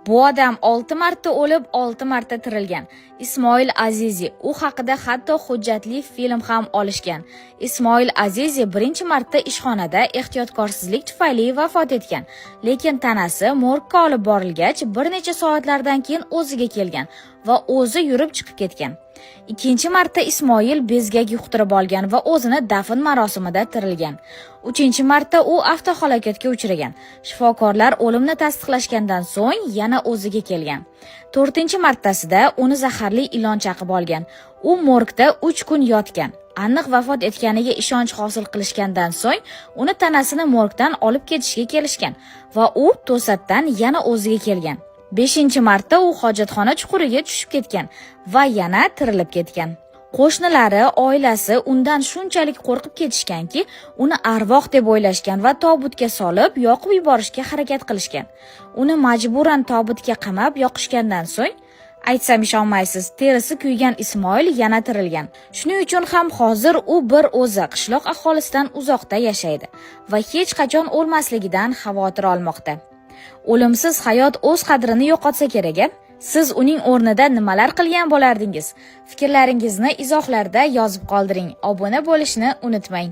Bu odam 6 marta o'lib, 6 marta tirilgan. Ismoil Azizi. U haqida hatto hujjatli film ham olishgan. Ismoil Azizi birinchi marta ishxonada ehtiyotkorsizlik tufayli vafot etgan. Lekin tanasi morgga olib borilgach, bir necha soatlardan keyin o'ziga kelgan va o'zi yurib chiqib ketgan. Ikkinchi marta Ismoil bezgak yuqtirib olgan va o'zini dafn marosimida tirilgan. Uchinchi marta u avtohalokatga uchragan. Shifokorlar o'limni tasdiqlashgandan so'ng yana o'ziga kelgan. To'rtinchi martasida uni zaharli ilon chaqib olgan. U morgda 3 kun yotgan. Aniq vafot etganiga ishonch hosil qilishgandan so'ng uni tanasini morgdan olib ketishga kelishgan va u to'satdan yana o'ziga kelgan. Beshinchi marta u hojatxona chuquriga tushib ketgan va yana tirilib ketgan. Qo'shnilari, oilasi undan shunchalik qo'rqib ketishganki, uni arvoh deb o'ylashgan va tobutga solib, yoqib yuborishga harakat qilishgan. Uni majburan tobutga qamab yoqishgandan so'ng, aytsam ishonmaysiz, terisi kuygan Ismoil yana tirilgan. Shuning uchun ham hozir u bir o'zi qishloq aholisidan uzoqda yashaydi va hech qachon o'lmasligidan xavotir olmoqda. O'limsiz hayot o'z qadrini yo'qotsa kerak a? Siz uning o'rnida nimalar qilgan bo'lardingiz? Fikrlaringizni izohlarda yozib qoldiring. Obuna bo'lishni unutmang.